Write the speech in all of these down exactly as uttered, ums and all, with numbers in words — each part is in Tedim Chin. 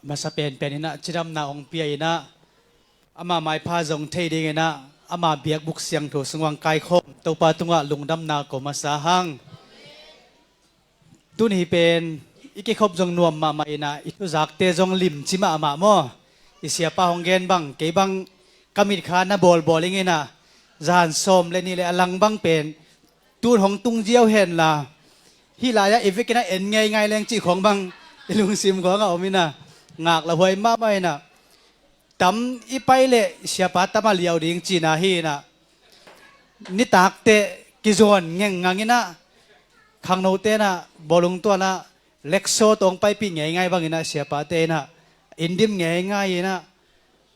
Masa penpen inah cidamna hong pia inah ama maipha zong thei ding inah ama biakbuk siangtho sungah kaikhawm Topa tungah lungdamna ko masa hang. Tuni pen i kikhop zong nuam mahmah inah i thuzakte zong limci mahmah maw? I siapa hong gen bang, kei bang ka mitkha na bawlbawl ing inah zan sawm le nih le a lang bang pen tun hong tung ziau henla, hih lai-ah i vekin a en ngeingai leng cih khawng bang i lungsim khawngah om inah ngak lahuai mahmah inah, tam i pai leh siapa tam a liau ding cihna hi inah, nitak teh kizuan ngengngang inah, khangnote inah bawlung tuanah lekso tawng paipih ngeingai bang inah siapate inah indim ngeingai inah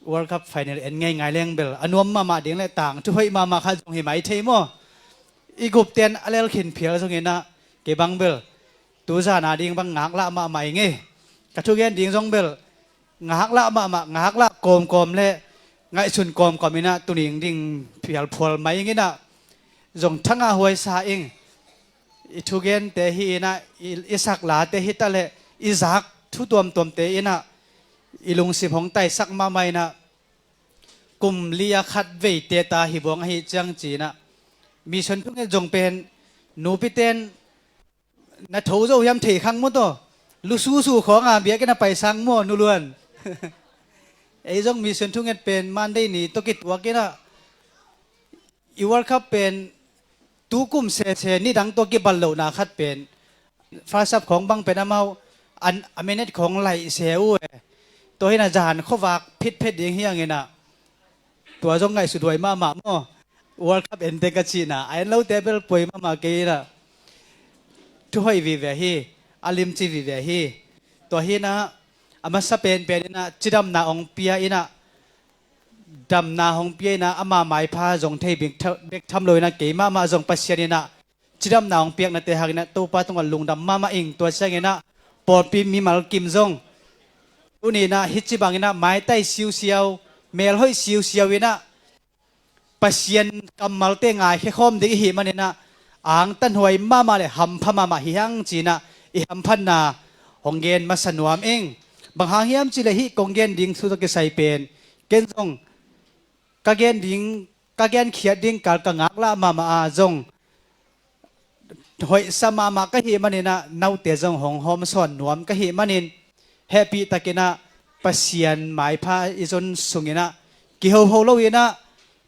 World Cup final en ngeingai leng bel a nuam mahmah ding le tangthu hoih mahmah khat zong hi mai thei maw? I gupten a lelkhin phial zong inah kei bang bel tuzan a ding bang ngaklah mahmah ing ei. Ka thugen ding zong bel ngaklah mahmah, ngaklah kawmkawm le ngaihsun kawmkawm inah tuning ding phialphual mai ing inah zong thangah huaisa ing. I thugente hi inah i, i saklate hi taleh i zak thu tuamtuamte inah i lungsim hong taisak mahmah inah kum li a khat veite ta hi buang ahi ciang ci inah mission thunget zong pen nupiten na tho zo hiam thei khang maw taw? Lususu khawng a biakinn a pai sang maw, Nu Luan? Ei zong mission thunget pen Monday ni tawh kituak inah i World Cup pen tukum sese nidang tawh kibat lohna khat pen first half khawng bang pen amau an a minute khawng laih se uh e. Tua hi inah zan khuavak phitphet ding hi ang inah tua zong ngaihsut huai mahmah maw? World Cup ente ka cihna a en lote bel poi mahmah kei inah thu hoih vive hi, a limci vive hi. Tua hi inah a masa penpen inah cidamna hong pia inah damna hong pia inah ama maipha zong thei bek tha-, bek tham lo inah kei mahmah zong Pasian inah cidamna hong piaknate hang inah Topa tungah lungdam mahmah ing. Tua ciang inah pawlpi mimal kim zong tuni inah hih ci bang inah maitai siusiau, melhoih siusiau inah Pasian kammalte ngaikhia khawm ding i hih man inah angtanhuai mahmah le hampha mahmah hi hang ci inah i hamphatna hong gen masa nuam ing. Bang hang hiam cih leh hih kong gen ding thu tawh kisai pen ken zong ka gen ding, ka genkhiat ding kal ka ngaklah mahmah a zong hoihsa mahmah ka hih man inah naute zong hong hawmsawn nuam ka hih manin hehpih tak inah Pasian maipha i zon sung inah kihoho lo inah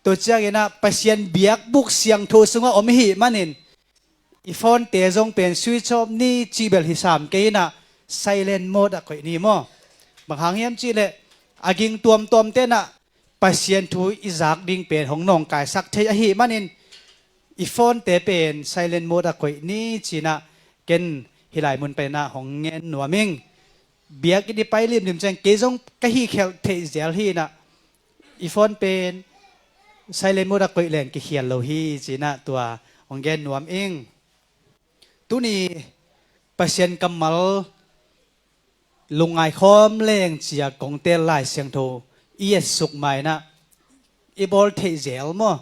tua ciang inah Pasian biakbuk siangtho sungah om i hih manin i phone-te zong pen switch off ni cih bel hi sam kei inah silent mode ah koih ni maw? Bang hang hiam cih leh a ging tuamtuamte inah Pasian thu i zak ding pen hong nawngkaisak thei ahih manin i phone-te pen silent mode ah koih ni ci inah ken hih lai mun pen inah hong ngen nuam ing. Biakinn i pai limlim ciang kei zong ka hih khialh theih zel hi inah i phone pen silent mode ah koih leng kikhial lo hi ci inah tua hong gen nuam ing. Tuni Pasian kammal lungngai khawm leng cia kong tel Lai Siangtho i etsuk ma inah i bawl theih zel maw?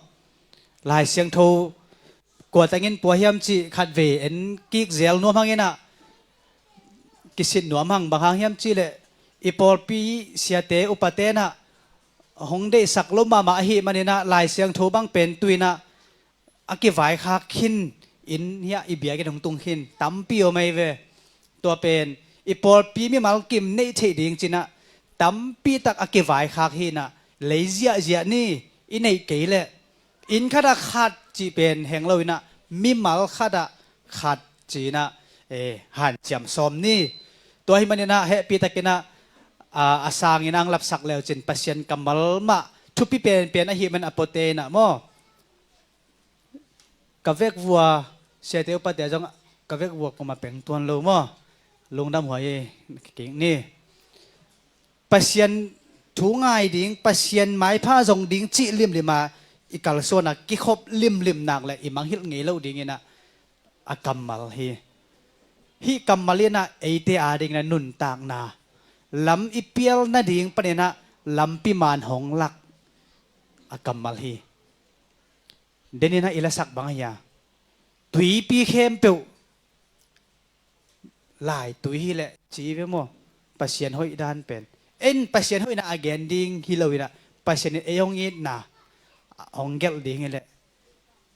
Lai Siangtho kua tangin pua hiam cih khatvei en kik zel nuam hang inah kisit nuam hang. Bang hang hiam cih leh i pawlpi siate upate inah hong deihsak lo mahmah ahih man inah Lai Siangtho bang pen tu inah a kivaikhak khin in hiah i biakinn hong tung khin tampi om ahi ve. Tua pen i pawlpi mimal kim neih theih ding ci inah tampi tak a kivaikhak hi inah lei ziahziah ni i neih kei leh inn khatah khat cih pen heng lo inah mimal khatah khat ci inah, eh, hanciam sawm ni. Tua ahih man inah hehpih tak inah, ah, a sang inah ang lapsak leu cin Pasian kammal mah thupi penpen ahih man a puate inah maw? Ka vekvua siate upate zong ka vekvua kum a peng tuan lo maw? Lungdam huai kik ni. Pasian thu ngai ding, Pasian maipha zong ding cih limlim a i kalsuan a kikhop limlim nak le i mangngilh ngei lo ding inah a kammal hi. Hih kammal inah eite ading inah nuntakna lam i pial nading pan inah lampi man hong lak a kammal hi. Den inah i lasak bang ahi a, tuipi khempeuh lai tui hi leh ci ve maw? Pasian hoih dan pen, en Pasian hoihna a gen ding hi lo inah, Pasian in ei hong itna hong gelh ding hileh,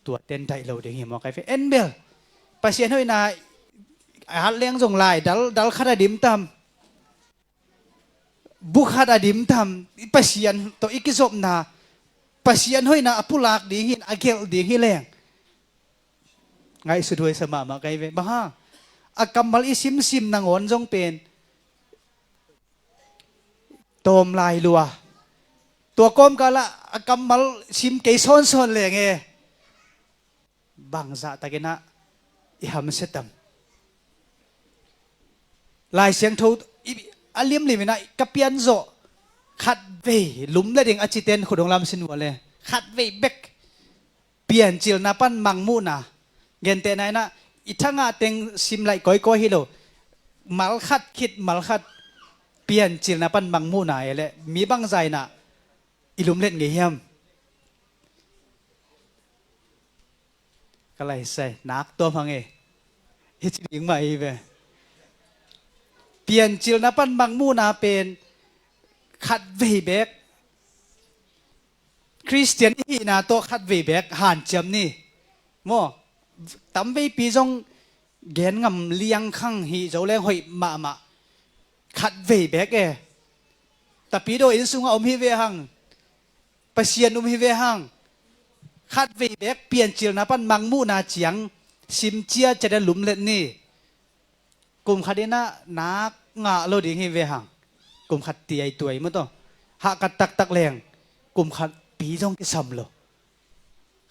tua ten daih lo ding hi maw kai ve. En bel, Pasian hoihna a hat leng zong lai dal, dal khat a dim tam, bu khat a dim tam, i Pasian tawh i kizopna, Pasian hoihna a pulak ding hi, a gelh ding hi leng, ngaihsut huai sa mahmah kai ve. Bang hang, a kammal i simsim nangawn zong pen tawm lai lua. Tua kawmkalah a kammal sim kei sawnsawn leng e, bangzah takinah i hamsia tam. Lai Siangtho i, a limlim inah ka pianzawh khatvei lumlet ding a citen khut hong lamsin vua le, khatvei bek. Piancilna pan mangmuhna, gentehna inah i thangah teng sim laih kawikawi hi lo, malkhat khit malkhat piancilna pan mangmuhna e le, mi bangzah inah i lumlet ngei hiam? Ka laisai nak tuam hang e. Hi ci ding mah hi ve. Piancilna pan mangmuhna pen khatvei bek, Khristian i hihna tawh khatvei bek hanciam ni. Maw, tamveipi zong gen ngam liangkhang hi zo leng hoih mahmah. Khatvei bek e. Tapidaw inn sungah om hi ve hang, Pasian um hi ve hang, khatvei bek piancilna pan mangmuhna ciang sim ciatciat a lumlet ni. Kum khat inah nak ngah lo ding hi ve hang. Kum khat tiaituai maw taw, hahkat taktak leng kum khat pi zong kisam lo.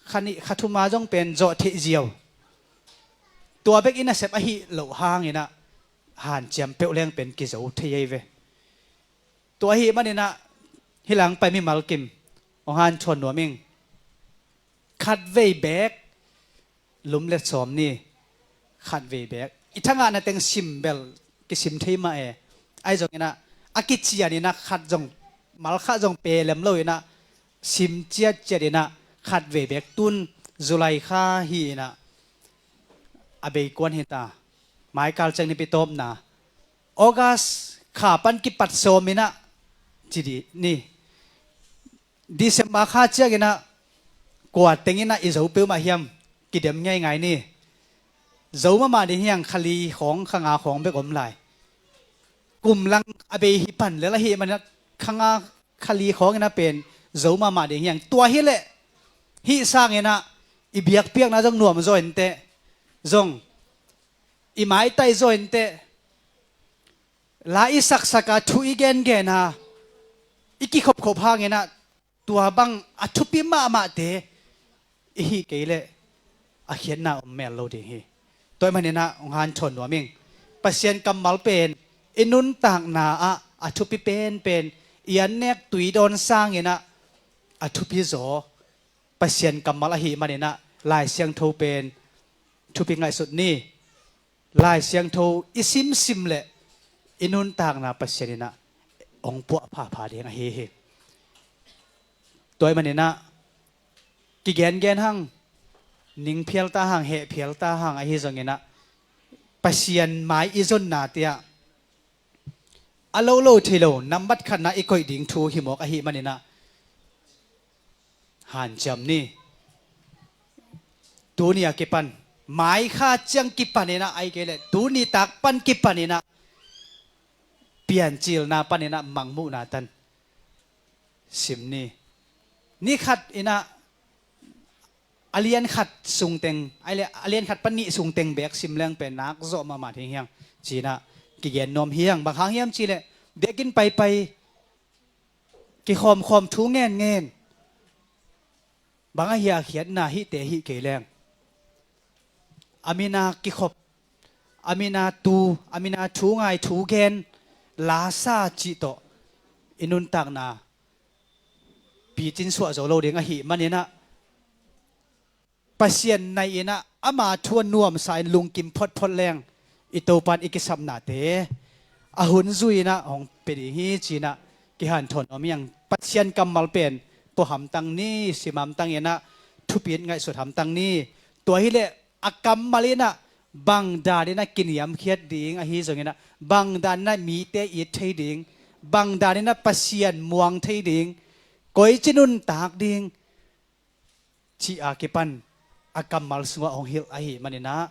Kha nih kha thum a zong pen zawh theih ziau. Tua bek i nasep ahi loh hang inah hanciam peuh leng pen kizo thei ei ve. Tua ahih maninah hih langpai mimal kim hong hanthawn nuam ing. Khatvei bek lumlet sawm ni. Khatvei bek i thangah na teng sim bel kisim thei mah e. Ahi zonginah a kician inah khat zong, malkhat zong pelem lo inah sim ciatciat inah khatvei bek. Tun July kha hi inah a beikuan hi ta. Maikal ciang nipi tawpna, August kha pan kipat sawm inah ci dih ni. December kha cianginah kua tenginah i zo peuhmah hiam? Kidem ngeingai ni. Zo mahmah ding hiang, kha li khawng kha nga khawng bek om lai. Kum lang a bei hi pan lel ahih maninah kha nga kha li khawng inah pen zo mahmah ding hiang. Tua hileh hih sanginah i biakpiakna zong nuam zaw inteh, zong i maitai zaw inteh, la i saksaka thu i gengen a i kikhopkhop hanginah tua bang a thupi mahmahte i hih kei leh a khiatna om mel lo ding hi. Tua ahih maninah hong hanthawn nuam ing. Pasian kammal pen i nuntakna ah a thupi penpen, i annek tui dawn sanginah a thupi zaw Pasian kammal ahih maninah Lai Siangtho pen thupi ngaihsut ni. Lai Siangtho i simsim leh i nuntakna Pasian inah hong puah phapha ding ahi hi. Tua ahih maninah kigengen hang, ning phial ta hang, heh phial ta hang ahi zonginah Pasian mai i zonnate ah a lo lo thei lo nambat khatna i koih ding thu hi mawk ahih maninah hanciam ni. Tuni a kipan, maikha ciang kipan inah, ahih kei leh tuni tak pan kipan inah piancilna pan inah mangmuhna tan sim ni. Ni khat inah a lian khat sungteng, ahih leh a lian khat pan nih sungteng bek sim leng pen nak zawh mahmah ding hiang ci-inah kigen nuam hiang. Bang hang hiam cihleh biakinn paipai kikhawmkhawm thu ngenngen. Bang ahi a khiatna hihte hih kei leng a mina kikhop, a mina tu, a mina thu ngai thu gen, lasa cih tawh i nuntakna picin suah zo lo ding ahih maninah Pasian nai inah ama thu a nuamsa in lungkim photphot leng i Topan i kisapnate a hun zui inah hong pia ding hi ci-inah kihanthawn nuam hiang. Pasian kammal pen pua hamtang ni, sim hamtang inah thupi in ngaihsut hamtang ni. Tua hileh a kammal inah bang dan in a kiniamkhiat ding, ahi zongin a bang dan in a mite it thei ding, bang dan in a Pasian muang thei ding, koici nuntak ding, cih a kipan a kammal sungah hong hilh ahih manin a,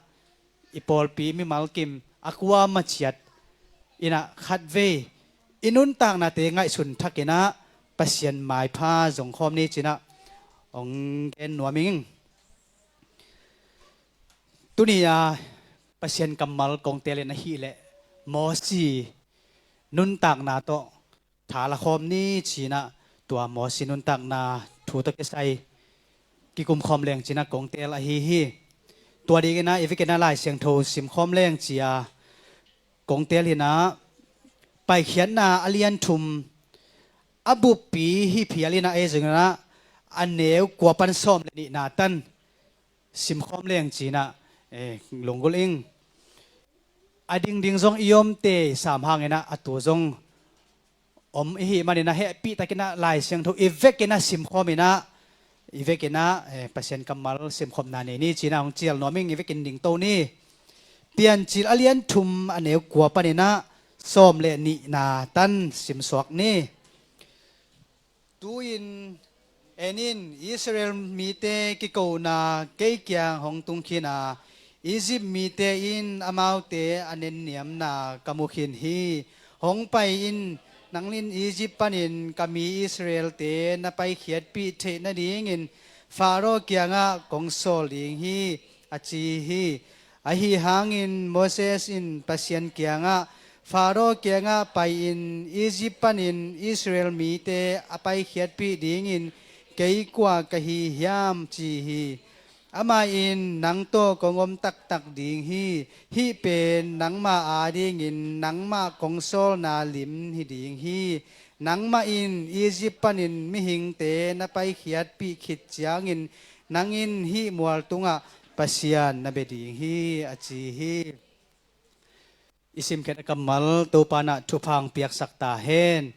i pawlpi mimal kim a kuama ciat in a khatvei i nuntaknate ngaihsun thak in a Pasian maipha zong khawm ni ci-in a hong gen nuam ing. Tuni a Pasian kammal kong teel in ahih leh Mosi nuntakna tawh tha la khawm ni ci-in a, tua Mosi nuntakna thu tawh kisai kikum khawm leng ci-in a kong teel ahi hi. Tua dingin a i vekin a Lai Siangtho sim khawm leng ci-a kong teel hi-in a, Paikhiatna a lian thum a buppi hih phial in a, ei zong in a, a neu kua pan sawm le nihna tan sim khawm leng ci-in a, eh, lunggulh ing. A dingding zong i omte sam hangin a, a tu zong om i hih manin a, hehpihtakin a Lai Siangtho i vekin a sim khawm in a, i vekin a, eh, Pasian kammal sim khawmna nei ni ci-in a hong cial nuam ing. I vekin dingto ni. Piancil a lian thum a neu kua panin a sawm le nihna tan simsuak ni. Tu-in en in, Israel mite kikona kei kiang hong tung khin a, Egypt mite in amaute a nenniamna ka mu khin hi. Hong pai in, nang in Egypt panin ka mi Israelte na paikhiatpih theih nadingin Faro kiangah kong sawl ding hi, a ci hi. Ahi hangin Moses in Pasian kiangah, Faro kiangah pai-in Egypt panin Israel mite a paikhiatpih dingin kei kua ka hi hiam, ci hi. Amah in, nang tawh kong om taktak ding hi. Hih pen nangmah adingin nangmah kong sawlna lim hi ding hi. Nangmah in Egypt panin mihingte na paikhiatpih khit ciangin nang in hih mual tungah Pasian na bia ding hi, a ci hi. I simkhiat a kammal Topa in a thupha hong piaksak ta hen.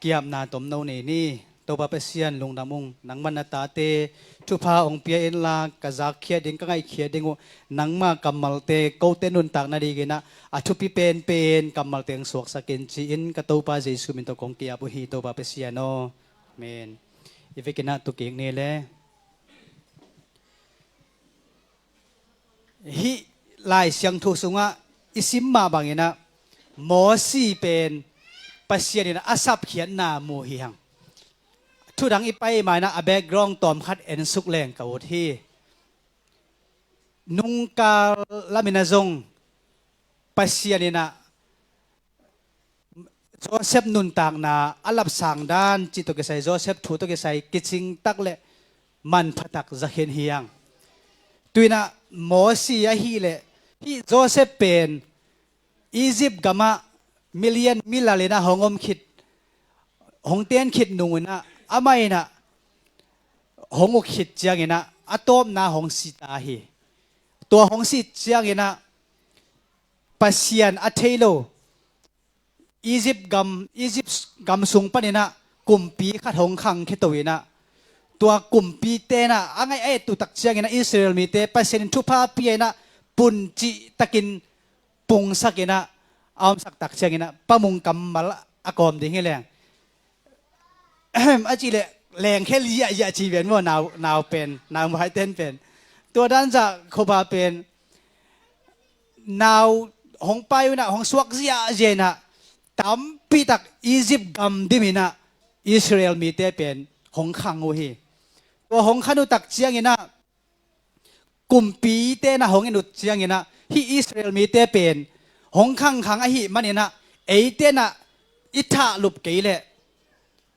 Ki-apna tomno nei ni. Topa Pasian, lungdam ung. Nangman na tate thupha hong pia inla, ka zakkhia ding, ka ngaihkhia ding uh nangma kammalte, kote nuntak nadingin a, a thupi penpen kammalte hong suaksak in, ci-in ka Topa Jesu min tawh kong ki-ap uh hi, Topa Pasian aw. Amen. I vekin a tu kik ni le. Hih Lai Siangtho sungah i sim mah bangin a, Mosi pen Pasian in a sapkhiatna mu hi hang. Thudang i pai ma in a, a background tawmkhat ensuk leng ka ut hi. Nungkal lamin a zong Pasian in a Joseph nuntakna a lapsang dan cih tawh kisai, Joseph thu tawh kisai kicing tak le manpha tak zakhin hi hang. Tu-in a Mosi ahih leh, hih Joseph pen Egypt gamah milian milal in a hong om khit, hong ten khit nung in a, amah in a hong uk khit ciangin a, a tawpna hong si ta hi. Tua hong si ciangin a, Pasian a thei lo Egypt gam, Egypt gam sung panin a kumpi khat hong khangkhia to in a, tua kumpite in a, a ngaih a et uh tak ciangin a, Israel mite Pasian in thupha pia in a, pun cihtakin pungsak in a, a omsak tak ciangin a, pamung kammal a kawm ding hi leng. Ahem, a cih leh lengkhia liahliah ci ven maw, nau, nau pen, nau maiten pen. Tua dan zah khuapa pen, nau hong pai uh in a, hong suak ziahziah in a, tampi tak Egypt gam dim in a, Israel mite pen hong khang uh hi. Tua hong khang uh tak ciangin a, kumpite in a hong en uh ciangin a, hih Israel mite pen hong khangkhang ahih manin a, eite in a i thahlup kei leh,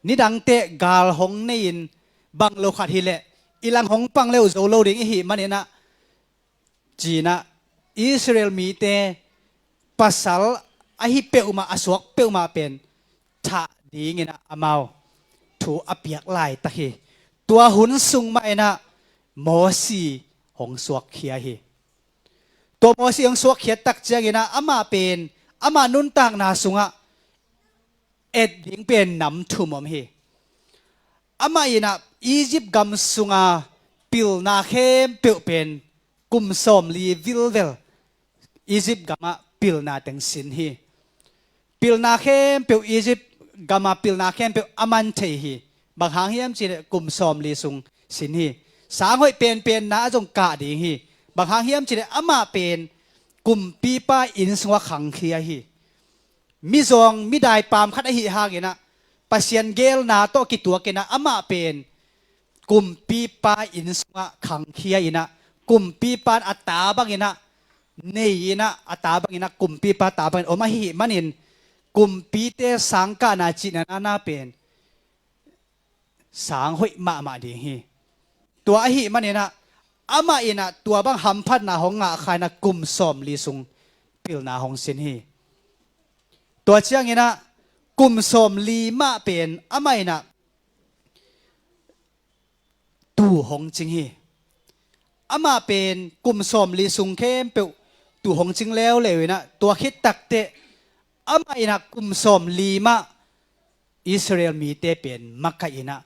nidangte gal hong nei in, bang lo khat hi leh i lang hong pang le uh zo lo ding i hih manin a, ci-in a, Israel mite pasal ahi peuhmah, a suak peuhmah pen thah dingin a, amau thu a piak laitak hi. Tua hun sung mah in a Mosi hong suakkhia hi. Tua Mosi hong suakkhiat tak ciangin a, amah pen, amah nuntakna sungah et ding pen nam thum om hi. Amah in a, Egypt gam sunga pilna khempeuh pen kum sawmli vilvel Egypt gamah pilna teng sin hi. Pilna khempeuh, Egypt gamah pilna khempeuh a man thei hi. Bang hang hiam cihleh kum sawmli sung sin hi. Sang hoih penpenna a zong kah ding hi. Bang hang hiam cihleh amah pen kumpipa inn sungah khangkhia hi. Mizawng, midai paam khat ahi hanginah Pasian geelna tawh kituakinah amah pen kumpipa inn sungah khangkhia inah, kumpipa in a ta banginah nei inah, a ta banginah kumpipa ta bangin om ahi manin, kumpite sangkahna cihna nana pen sang hoih mahmah ding hi. Tua ahi maninah amah inah tua bang hamphatna hong ngahkha inah kum sawmli sung pilna hong sin hi. Tua cianginah kum sawmli mah pen amah inah tuu hong cing hi. Amah pen kum sawmli sung khempeuh tuu hong cing leuleu inah, tua khit takteh amah inah kum sawmli mah Israel mite pen makaih inah,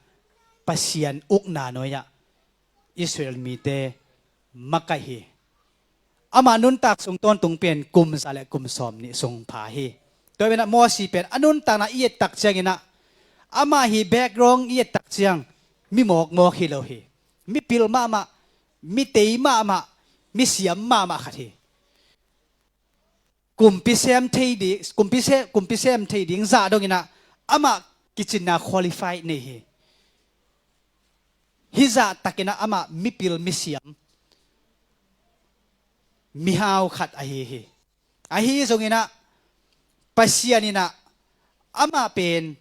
Pasian ukna nuai-ah Israel mite makaih hi. Amah nuntak sung tawntung pen kum za le kum sawmnih sung pha hi. Tua hi inah Mosi pen a nuntakna i et tak cianginah, amah hi background i et tak ciang mi mawkmawk hi lo hi. Mi pil mahmah, mi tei mahmah, mi siam mahmah khat hi. Kumpi sem thei ding, kumpi sem, kumpi sem thei ding zah donginah amah kicinna qualify nei hi. Hih zah takinah amah mipil misiam, mihau khat ahi hi. Ahi zonginah Pasian inah amah pen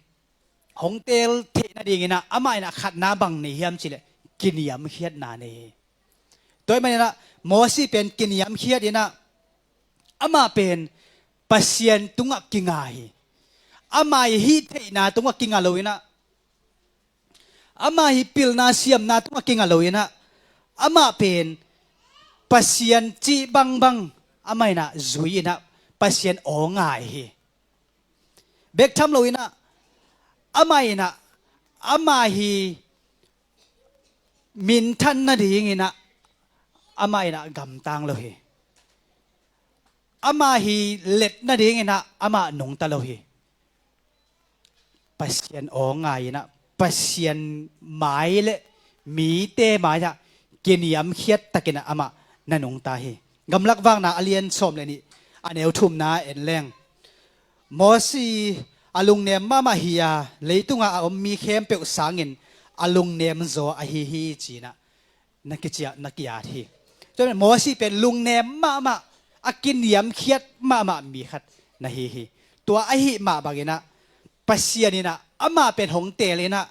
hong teel theih nadinginah amah inah khatna bang nei hiam cihleh kiniamkhiatna nei hi. Tua hi maninah Mosi pen kiniamkhiat inah amah pen Pasian tungah kinga hi. Amah ii hih theihna tungah kinga lo inah, amah ii pilna siamna tungah kinga lo inah, amah pen Pasian cih bangbang amah inah zui inah Pasian aw ngai hi. Bek tham lo inah amah inah amah ii minthan nadinginah amah inah gamtang lo hi. Amah ii let nadinginah amah nungta lo hi. Pasian aw ngai inah, Pasian mai le mite mai-ah kiniamkhiat takinah amah na nungta hi. Gamlak Vakna a lian sawm le nih, a neu thumna en leng, Mosi a lungnem mahmah hi-a, leitungah a om mi khempeuh sangin a lungnem zaw ahi hi, ci-inah na kici-ah, na ki-at hi. Tua Mosi pen lungnem mahmah, a kiniamkhiat mahmah mi khat na hi hi. Tua ahi mah banginah Pasian inah amah pen hong teel inah,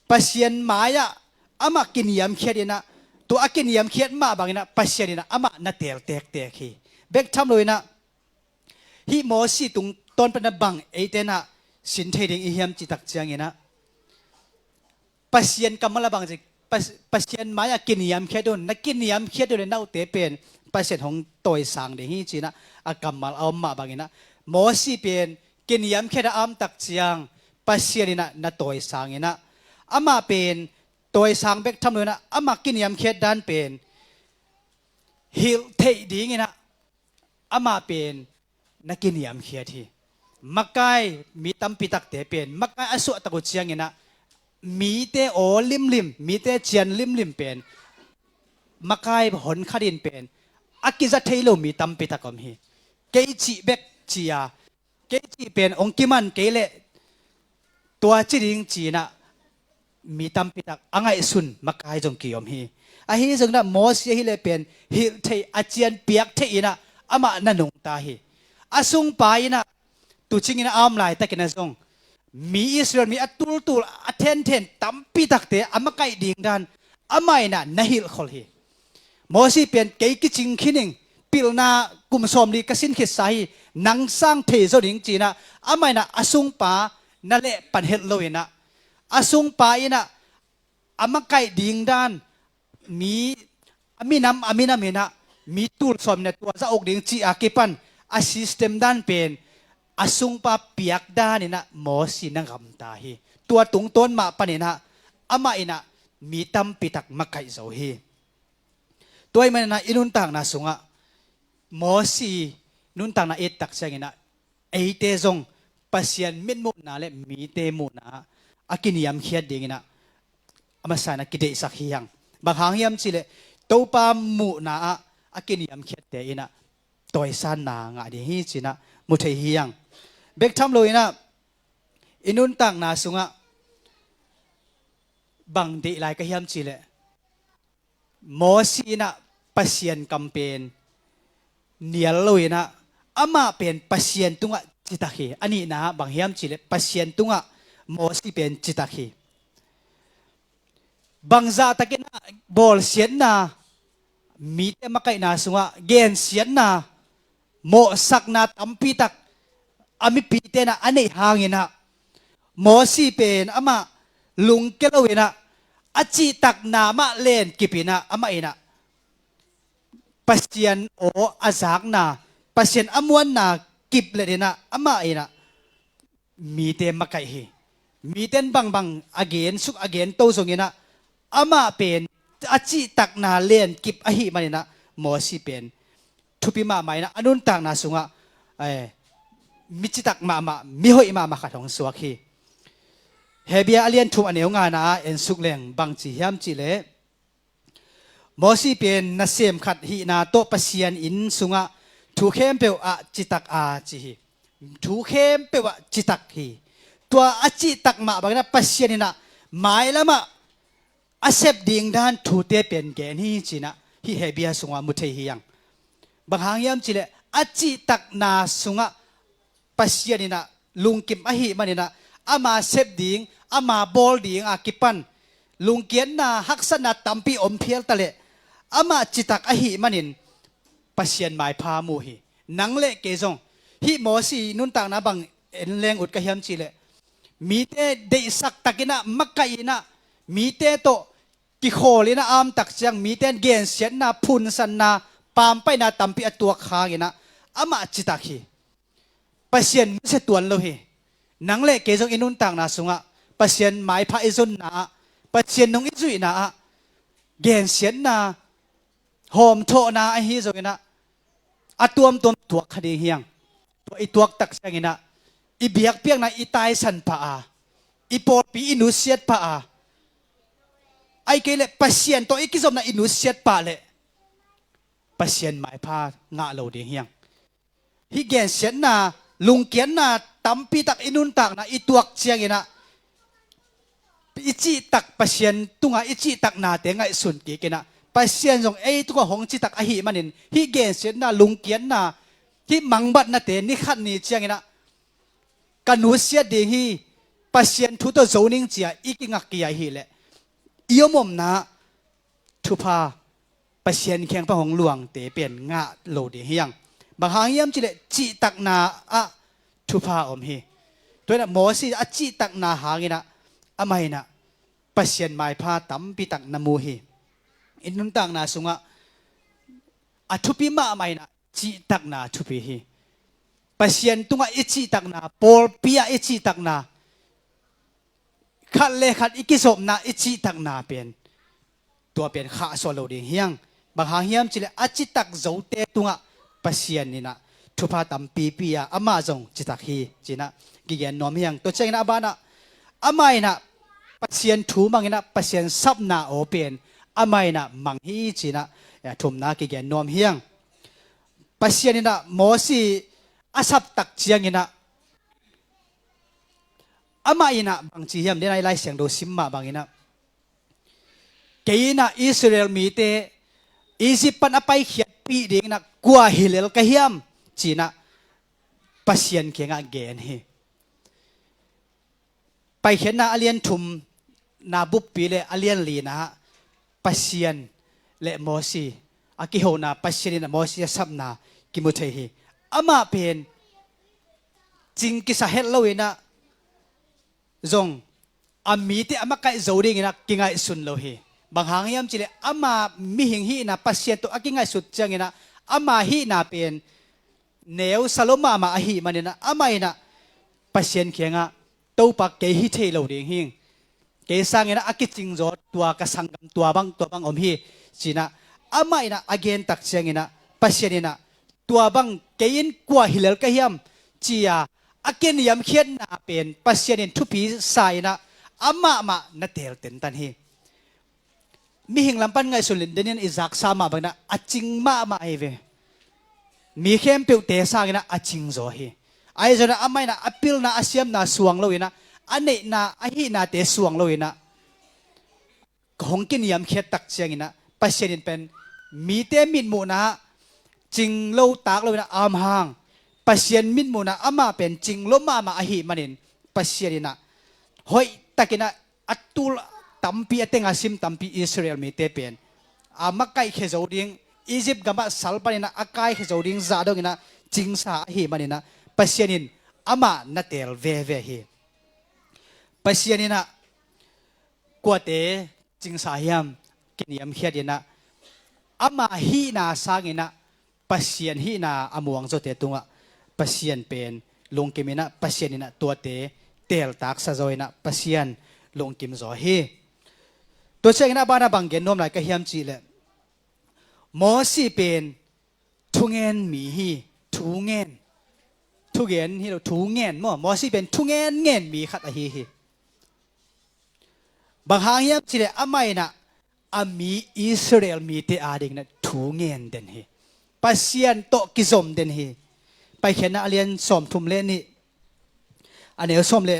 Pasian mai-ah amah kiniamkhiat inah, tua a kiniamkhiat mah banginah Pasian inah amah na teel tektek hi. Bek tham lo inah hih Mosi tungtawn panah bang eite nah sin thei ding i hiam cih tak cianginah, Pasian kammal ah bang ci, Pas-, Pasian mai-ah kiniamkhiat un, na kiniamkhiat un le na utte pen Pasian hong tawisang ding hi, ci-inah a kammal a om mah banginah Mosi pen kiniamkhiat a om tak ciang Pasian inah na tawisang inah, amah pen tawisang bek tham lo inah amah kiniamkhiat dan pen hilh theih dinginah amah pen na kiniamkhiat hi. Makai mi tampi takte pen makai a suahtak uh cianginah mite aw limlim, mite cian limlim pen makai hon khat in pen a kiza thei lo mi tampi tak om hi. Kei cih bek ci-a, kei cih pen hong kiman kei leh tua ci ding ci-inah mi tampi tak a ngaihsun makai zong kiom hi. Ahi zonginah Mosi ahileh pen hilh theih, a cian piak theih inah amah na nungta hi. A sungpa inah tucing inah a om laitakinah zong mi Israel mi a tultul, a thenthen tampi takte a makaih ding dan amah inah na hilhkhol hi. Mosi pen kei kicing khin ing, pilna kum sawmli ka sin khitsa hi, nang sang thei zo ding ci-inah amah inah a sungpa na lehpan het lo inah, a sungpa inah a makaih ding dan, mi a minam a minam inah mi tul sawm inah tua za uk ding cih a kipan a system dan pen a sungpa piak dan inah Mosi na gamta hi. Tua tungtawn mah paninah amah inah mi tampi tak makaih zo hi. Tua ahih maninah i nuntakna sungah Mosi nuntakna i et tak ciangin ah eite zong Pasian mitmuhna le mite muhna ah a kiniamkhiat dingin ah a masa in ah kideihsak hi hang. Bang hang hiam cih leh Topa muhna ah a kiniamkhiatte in ah tawisanna ngah ding hi ci-in ah mu thei hi hang. Bek tham lo in ah i nuntakna sungah bang deih lai ka hiam cih leh Mosi in ah Pasian kam pen nial lo in ah amah pen Pasian tungah citak hi. A nihna ah bang hiam cih leh Pasian tungah Mosi pen citak hi. Bangzah takin ah bawlsiatna, mite makaihna sungah gensiatna, mawhsakna tampi tak a mipite in ah a neih hangin ah Mosi pen amah lungkia lo in ah a cihtakna mah lenkip in ah amah in ah Pasian aw a zakna, Pasian a muanna kip let in ah amah in ah mite makaih hi. Mite in bangbang a gen suk a gen to zongin ah amah pen a cihtakna lenkip ahih manin ah Mosi pen thupi mahmah in ah a nuntakna sungah, eh, mi citak mahmah, mi hoih mahmah khat hong suak hi. Hebru a lian thum a neu ngana ah en suk leng bang ci hiam cih leh Mosi pen nasem khat hihna tawh Pasian inn sungah thu khempeuh ah citak a ci hi. Thu khempeuh ah citak hi. Tua a cihtak mah bangin ah Pasian in ah mailam ah a sep ding dan thute pen gen hi ci-in ah hih Hebru sungah mu thei hi hang. Bang hang hiam cih leh a cihtakna sungah Pasian in ah lungkim ahih manin ah ama sep ding, ama bawl ding a kipan lungkiatna, haksatna tampi om phial ta leh amah citak ahih manin Pasian maipha mu hi. Nang le kei zong hih Mosi nuntakna bang en leng ut ka hiam cih leh mite deihsak takin ah makaih in ah mite tawh kikhawl in ah a om tak ciang mite in gensiatna, phunsanna, pampaihna tampi a tuak hangin ah amah citak hi. Pasian nusia tuan lo hi. Nang le kei zong i nuntakna sungah Pasian maipha i zonna ah, Pasian nung i zuihna ah gensiatna, hawmthawhna ahi zongin ah a tuamtuam tuak kha ding hi hang. Tua i tuak tak ciangin ah i biakpiakna i taisan pah a, i pawlpi i nusiat pah a, ahih kei leh Pasian tawh i kizopna i nusiat pah leh Pasian maipha ngah lo ding hi hang. Hih gensiatna, lungkiatna tampi tak i nuntakna i tuak ciangin ah i cihtak, Pasian tungah i cihtaknate ngaihsun kik in ah Pasian zong ei tungah hong citak ahih manin hih gensiatna, lungkiatna, hih mangbatnate ni khat ni ciangin ah ka nusiat ding hi, Pasian thu tawh zo ning ci-a i kingak kei ahih leh i omomna ah thupha Pasian kiang pan hong luangte pen ngah lo ding hi hang. Bang hang hiam cih leh cihtakna ah thupha om hi. Tua in ah Mosi a cihtakna hangin ah amah in ah Pasian maipha tampi tak na mu hi. I nuntakna sungah a thupi mahmah in ah cihtakna thupi hi. Pasian tungah i cihtakna, pawlpi ah i cihtakna, khat le khat i kizopna i cihtakna pen tua pen khahsuah lo ding hi hang. Bang hang hiam cih leh a citak zote tungah Pasian in ah thupha tampipi a amah zong citak hi ci-in ah kigen nuam hi hang. Tua ciangin ah a banah amah in ah Pasian thu mang in ah Pasian sapna aw pen amah in ah mang hi ci-in ah, eh, thumna kigen nuam hi hang. Pasian in ah Mosi a sap tak ciangin ah amah in ah bang ci hiam, den a i Lai Siangtho sim mah bangin ah kei in ah Israel mite Egypt pan a paikhiatpih dingin ah kua hi lel ka hiam ci-in ah Pasian kiangah gen hi. Paikhiatna a lian thumna buppi le a lian lina ah Pasian le Mosi a kihona, Pasian in ah Mosi a sapna kimu thei hi. Amah pen cing kisa het lo in ah zong a mite a makaih zo dingin ah kingaihsun lo hi. Bang hang hiam cih leh ama mihing hihna Pasian tawh a kingaihsut ciangin ah ama hihna pen neu sa lo mahmah ahih manin ah amah in ah Pasian kiangah Topa kei hi thei lo ding hi. Kei sangin ah a kicing zaw tua ka sanggam tua bang, tua bang om hi ci-in ah amah in ah a gen tak ciangin ah Pasian in ah tua bang kei in kua hi lel ka hiam, ci-a a kiniamkhiatna pen Pasian in thupi sa in ah amah mah na teel tentan hi. Mihing lam pan ngaihsun leh den in i zaksa mah bangin ah a cing mahmah hi ve. Mi khempeuhte sangin ah a cing zaw hi. Ahi zongin ah amah in ah a pilna a siamna suang lo in ah, a neihna a hihnate suang lo in ah, hong kiniamkhiat tak ciangin ah Pasian in pen mite mitmuhna ah cing lo tak lo in ah a om hang, Pasian mitmuhna ah amah pen cing lo mahmah ahih manin Pasian in ah hoih takin ah a tul tampi, a teng a sim tampi Israel mite pen a makaihkhia zo ding, Egypt gamah sal panin ah a kaikhia zo ding zah dongin ah cingsa ahih manin ah Pasian in amah na teel veve hi. Pasian in ah kuate cingsa hiam, kiniamkhiat in ah ama hihna sangin ah Pasian hihna a muang zawte tungah Pasian pen lungkim in ah Pasian in ah tuate teeltaksa zaw in ah Pasian lungkim zaw hi. Tua ciangin ah a banah bang gen nuam lai ka hiam cih leh, Mosi pen thungen mi hi. Thungen, thugen hi lo, thungen maw? Mosi pen thungen ngen mi khat ahi hi. Bang hang hiam cih leh amah in ah a mi Israel mite adingin ah thu ngen den hi. Pasian tawh kizom den hi. Paikhiatna a lian sawmthum le nih, a neu sawm le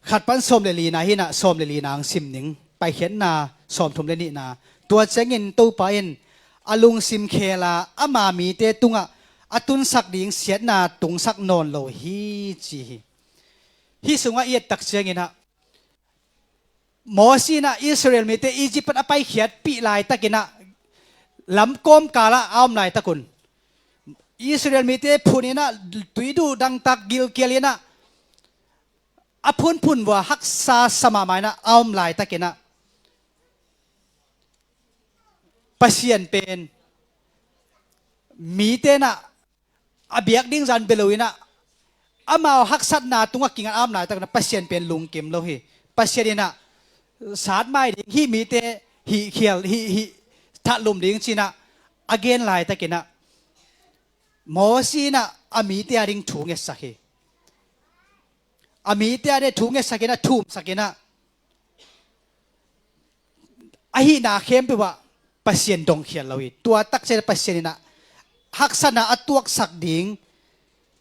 khat pan sawm le lina hi in ah, sawm le lina ang sim ning. Paikhiatna sawmthum le nihna. Tua ciangin Topa in a lungsim khel a ama mite tungah a tunsak ding siatna tungsak nawn lo hi, ci hi. Hih sungah i et tak ciangin ah Mosi in ah Israel mite Egypt pan a paikhiatpih laitakin ah lamkawm kalah a om laitakun Israel mite phun in ah tuiduh dangtak gilkial in ah a phunphun vua haksa sa mahmah in ah a om laitakin ah Pasian pen mite in ah a biak ding zan bia lo in ah amau haksatna tungah kingat a om laitakin ah Pasian pen lungkim lo hi. Pasian in ah satmai ding, hih mite hih khial, hih, hih thatlum ding ci in ah a gen laitakin ah Mosi in ah a mite ading thu ngetsak hi. A mite ading thu ngetsak in ah, thumsak in ah a hihna khempeuh ah Pasian dongkhial lo hi. Tua takciang Pasian in ah haksatna a tuaksak ding,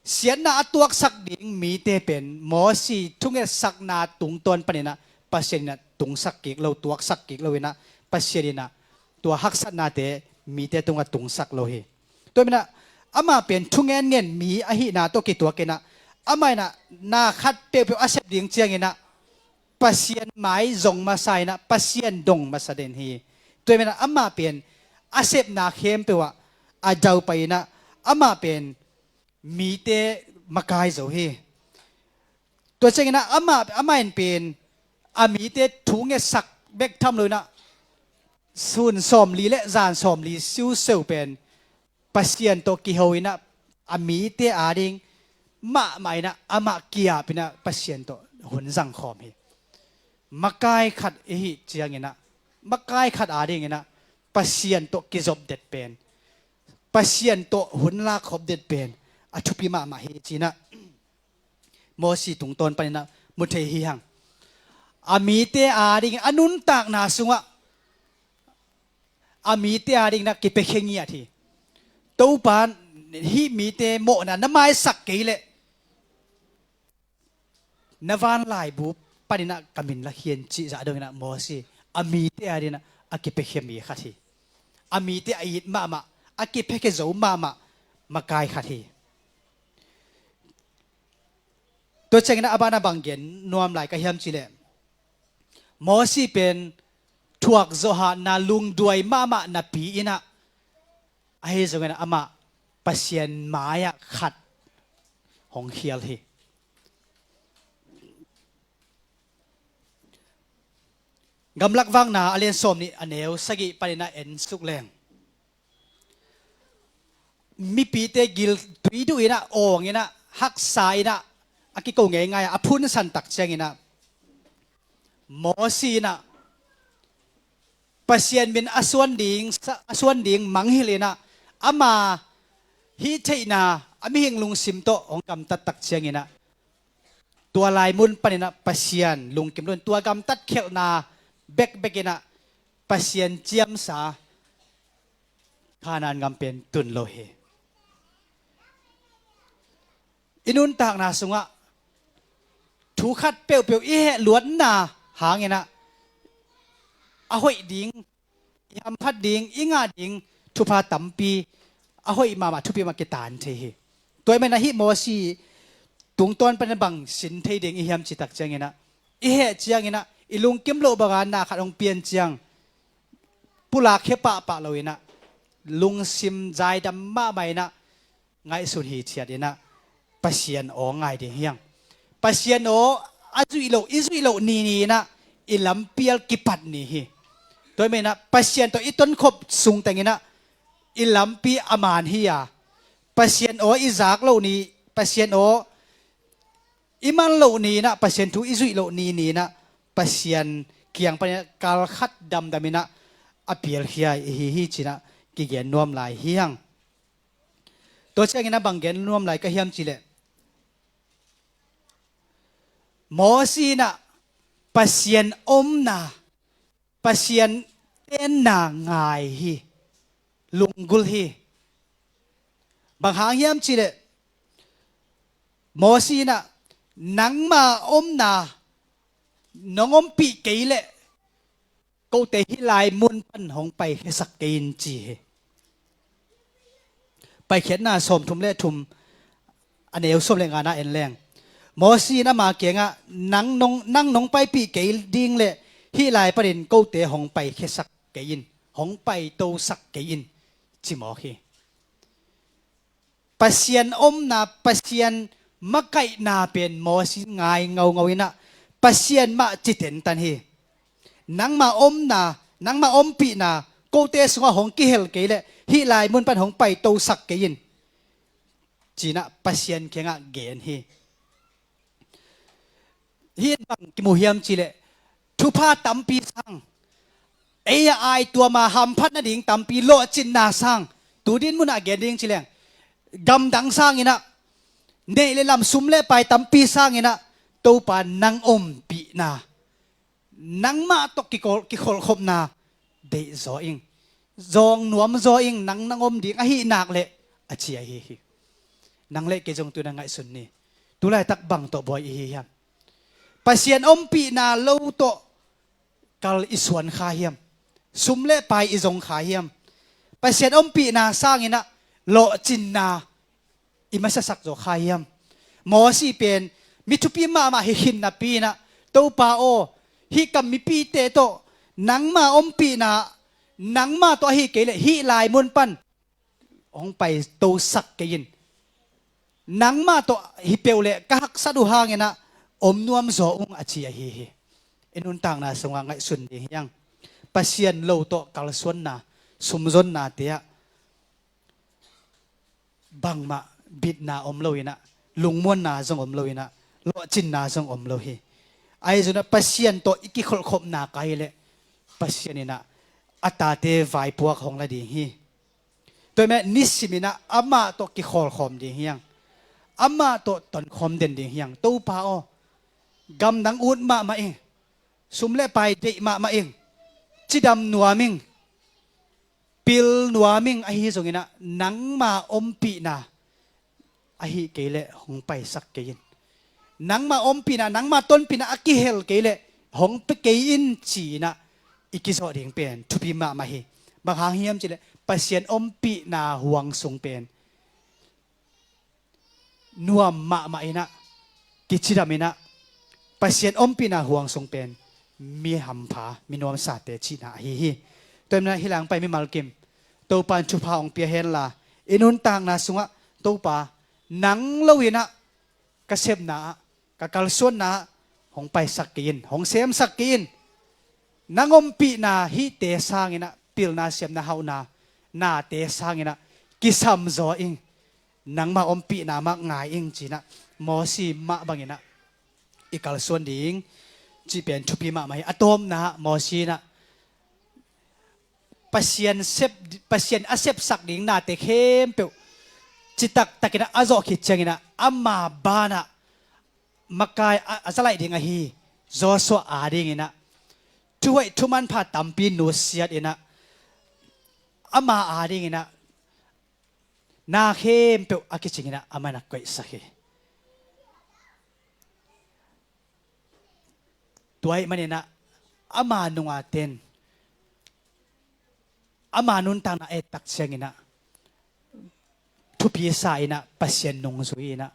siatna a tuaksak ding mite pen Mosi thungetsakna tungtawn panin ah Pasian in ah tungsak kik lo, tuaksak kik lo in ah Pasian in ah tua haksatnate mite tungah tungsak lo hi. Tua manin ah amah pen thungen ngen mi ahihna tawh kituakin ah amah in ah na khat peuhpeuh a sep ding ciangin ah Pasian mai zong masa in ah Pasian dong masa den hi. Tua manin ah amah pen a sepna khempeuh ah a daupai in ah amah pen mite makai zo hi. Tua ciangin ah amah, amah in pen a mite thu ngetsak bek tham lo in ah sun sawmli le zan sawmli siuseu pen Pasian tawh kiho in ah a mite ading mahmah in ah amah kiap in ah Pasian tawh hun zangkhawm hi. Makai khat i hih ciangin ah, makai khat adingin ah Pasian tawh kizop det pen, Pasian tawh hun lakkhop det pen a thupi mahmah hi, ci in ah Mosi tungtawn panin ah mu thei hi hang. A mite adingin a nuntakna sungah a mite adingin ah kipiakhia ngiat hi. Topa, hih mite mawhna na maisak kei leh na van laibu panin ah ka min la khin, cih zah dongin ah Mosi a mite adingin ah a kipiakhia mi khat hi. A mite a it mahmah, a kipiakhia zo mahmah makai khat hi. Tua ciangin ah a banah bang gen nuam lai ka hiam cih leh, Mosi pen thuak zawhna lungduai mahmah napi in ah, ahi zongin ah amah Pasian mai-ah khat hong khial hi. Gamlak Vakna a lian sawmnih, a neu sagih panin ah en suk leng, mipite gil tuiduh in ah, awng in ah, haksa in ah a kiko ngeingai a, a phunsan tak ciangin ah Mosi in ah Pasian min a suan ding, a suan ding mangngilh in ah ama hih theihna a mihing lungsim tawh hong gamtat tak cianginah, tua lai mun paninah Pasian lungkim lo in, tua gamtat khialhna bekbek inah Pasian ciamsa Kanaan gam pen tun lo hi. I nuntakna sungah thu khat peuhpeuh i heh luatna hanginah a hoih ding, i hamphat ding, i ngah ding thupha tampi, a hoih mahmah thupi mah kitan thei hi. Tua ahih maninah hih Mosi tungtawn panin bang sin thei ding i hiam cih tak cianginah, i heh cianginah i lungkim loh banga na khat hong pian ciang pulak khia pahpah lo inah, lungsim zaidam mahmah inah, ngaihsun hithiat inah Pasian aw ngai ding hi hang. Pasian aw a zuih loh, i zuih loh nini inah i lampi a kipat ni hi. Tua ahih maninah Pasian tawh i tonkhop sung tenginah i lampi a man hi a, Pasian aw i zak loh ni, Pasian aw i man loh ni inah, Pasian thu i zuih loh nini inah Pasian kiang paninah kal khat damdam inah a pialkhia i hi hi cinah kigen nuam lai hi hang. Tua cianginah bang gen nuam lai ka hiam cihleh, Mosi inah Pasian omna, Pasian tenna ngai hi, lunggulh hi. Bang hang hiam cihleh, Mosi inah nangma omna nong ompih kei leh kote hih lai mun pan hong paikhiasak kei in ci hi. Paikhiatna sawmthum le thum, a neu sawm le ngana en leng, Mosi in ama kiangah, nang nong, nang nong paipih kei ding leh hih lai panin kote hong paikhiasak kei in, hong paitosak kei in, ci mawk hi. Pasian omna, Pasian makaihna pen Mosi ngai ngaungau inah Pasian mah ci tentan hi. Nangma omna, nangma ompihna kote sungah hong kihel kei leh hih lai mun pan hong paitosak kei in, cinah Pasian kiangah gen hi. Hih in bang kimu hiam cihleh, thupha tampi sang, ei a aituama hamphat nading tampi, lawhcinna sang, tu din munah gen ding cileng, gamdang sanginah, neih le lam, sum le pai tampi sanginah Topa nang ompihna, nangmah tawh kikol, kikholhkhopna deihzaw ing, zawng nuamzaw ing, nang nang om ding ahih nak leh, a ci ahi hi. Nang le kei zong tu-in a ngaihsun ni. Tulaitak bang tawh buai i hi hiam? Pasian ompihna lo tawh kal i suan kha hiam? Sum le pai i zong kha hiam? Pasian ompihna sanginah lawhcinna i masiasak zaw kha hiam? Mosi pen mi thupi mahmah hi khin napi inah, Topa aw, hih ka mipite tawh nangma ompihna, nangma tawh ahi kei leh hih lai mun pan hong paitosak kei in, nangmah tawh hi peuh leh ka haksat uh hanginah om nuamzaw ung, a ci ahi hi. I nuntakna sungah ngaihsun ding hi hang. Pasian lo tawh kalsuanna, sumzonnate ah bangmah bitna om lo inah, lungmuanna zong om lo inah, lawhcinna zong om lo hi. Ahi zongin ah Pasian tawh i kikholhkhopna ka hi leh Pasian inah a tate vaipuak hong la ding hi. Tua ahih manin nisim inah amah tawh kikhawlkhawm ding hi hang. Amah tawh tonkhawm den ding hi hang. Topa aw, gamdang ut mahmah ing, sum le pai deih mahmah ing, cidam nuam ing, pil nuam ing, ahi zonginah nangma ompihna ahi kei leh hong paisak kei in. Nangma ompihna, nangma tonpihna a kihel kei leh hong pia kei in, ci-inah i kizawh ding pen thupi mahmah hi. Bang hang hiam cihleh Pasian ompihna huang sung pen nuam mahmah inah, kicidam inah, Pasian ompihna huang sung pen mi hampha, mi nuamsate cihna ahi hi. Tua ahih manin ah hih langpai mimal kim, Topa in thupha hong pia henla, i nuntakna sungah, Topa, nang lo inah ka sepna ah, ka kalsuanna ah hong paisak kei in, hong semsak kei in. Nang ompihna hihte sanginah, pilna, siamna, hauhna nate sanginah kisamzaw ing, nangma ompihna mah ngai ing, ci-inah Mosi mah banginah i kalsuan ding cih pen thupi mahmah hi. A tawpna ah Mosi inah Pasian sep, Pasian a sepsak ding nate khempeuh citak takinah a zawh khit cianginah ama banah makai a, a zalaih ding ahi Joshua adinginah thuhoih thumanpha tampi nusiatinah ama adinginah na khempeuh a kicinginah amah na koihsak hi. Tua ahih maninah ama nungaten ama nuntakna a ettak cianginah thupi sa inah Pasian nungzui inah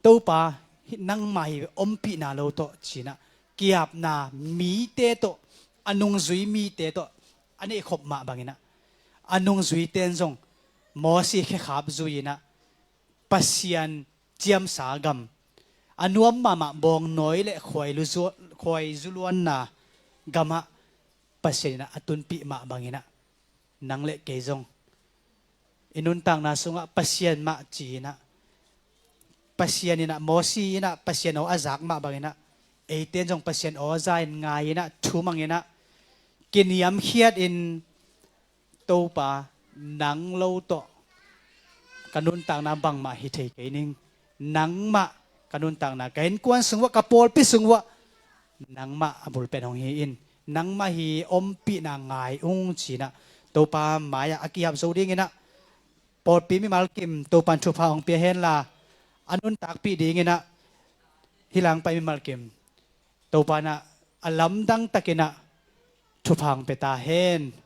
Topa, nangmah hi ompihna lo tawh cinah kiapna mite tawh, a nungzui mite tawh a neihkhop mah banginah a nungzuiten zong Mosi khekhap zui inah Pasian ciamsa gam, a nuam mahmah bawngnawi le khuai lu zu-, khuai zuluanna gamah Pasian inah a tunpih mah banginah nang le kei zong i nuntakna sungah Pasian mah ci inah Pasian inah Mosi inah Pasian aw a zak mah banginah eiten zong Pasian aw za in ngai inah thumanginah kiniamkhiatin Topa, nang lo tawh ka nuntakna bangmah hi thei kei ning. Nangmah ka nuntakna, ka innkuan sung uah, ka pawlpi sung uah nangmah a bulpen hong hi in. Nangmah hi ompihna ngai ung cinah Topa mai-ah a kihap zo dinginah pawlpi mimalkim Topan thupha hong pia henla a nuntakpih dinginah hih langpai mimalkim Topa inah a lamdang takinah thupha hong pia ta hen.